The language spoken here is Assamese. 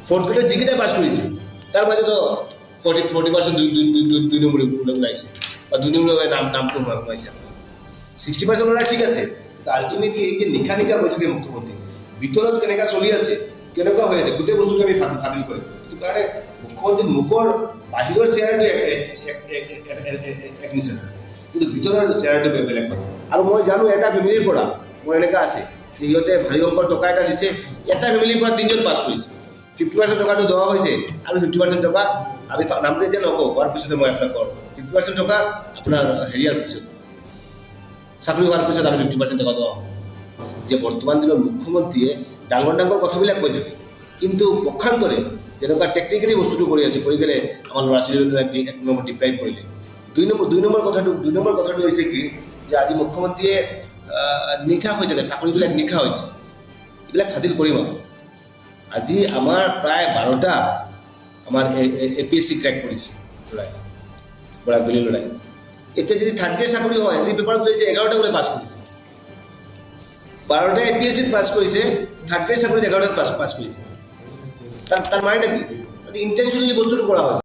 ফ'ৰ্থ গ্ৰেডত যিকেইটাই পাছ কৰিছে, তাৰ মাজতো 40% দুই নম্বৰ ওলাইছে বা দুই নম্বৰ নামটো সোমাইছে। 60% ল'ৰা ঠিক আছে। আল্টিমেটলি এই যে নিশা নিশা হৈ থাকে মুখ্যমন্ত্ৰী, ভিতৰত কেনেকুৱা চলি আছে, কেনেকুৱা হৈ আছে, গোটেই বস্তুটো আমি ফাদিল কৰিম। সেইটো কাৰণে মুখ্যমন্ত্ৰীৰ মুখৰ বাহিৰৰ চেয়াৰটো এক নিচিনা, কিন্তু ভিতৰৰ চেয়াৰটো বেলেগ। আৰু মই জানো এটা ফেমিলিৰ পৰা মোৰ এনেকুৱা আছে, সিহঁতে ভাৰী অংকৰ টকা এটা দিছে, এটা ফেমিলিৰ পৰা তিনিজন পাছ কৰিছে। 50% টকাটো দোৱা হৈছে আৰু 50% টকা আমি নামটো এতিয়া নকওঁ, হোৱাৰ পিছতে মই আপোনাক কওঁ। 50% টকা আপোনাৰ হেৰিয়াৰ পিছত, চাকৰি হোৱাৰ পিছত আৰু 50% টকা দোৱা হ'ব। যে বৰ্তমান দিনৰ মুখ্যমন্ত্ৰীয়ে ডাঙৰ ডাঙৰ কথাবিলাক কৈ থাকে, কিন্তু পক্ষান্তৰে যেনেকুৱা টেকনিকেলি বস্তুটো কৰি আছে, কৰি গ'লে আমাৰ ল'ৰা ছোৱালীবিলাক এক নম্বৰ ডিপ্ৰাইভ কৰিলে। দুই নম্বৰ কথাটো হৈছে কি যে আজি মুখ্যমন্ত্ৰীয়ে নিশা হৈ থাকে, চাকৰিবিলাক নিশা হৈছে, এইবিলাক ফাদিল কৰিম আমি। আজি আমাৰ প্ৰায় 12টা আমাৰ এপিএছচি ক্ৰেক কৰিছে ল'ৰাই, বৰাকভেলী ল'ৰাই। এতিয়া যদি থাৰ্ড গ্ৰেড চাকৰি হয়, আজি পেপাৰত ওলাইছে 11টা বোলে পাছ কৰিছে, 12টা এপিএছচিত পাছ কৰিছে, থাৰ্ড গ্ৰেড চাকৰিত 11টাত পাছ কৰিছে। তাৰ মানেটা কি? ইণ্টেনশ্যনেলি বস্তুটো কৰা হৈছে।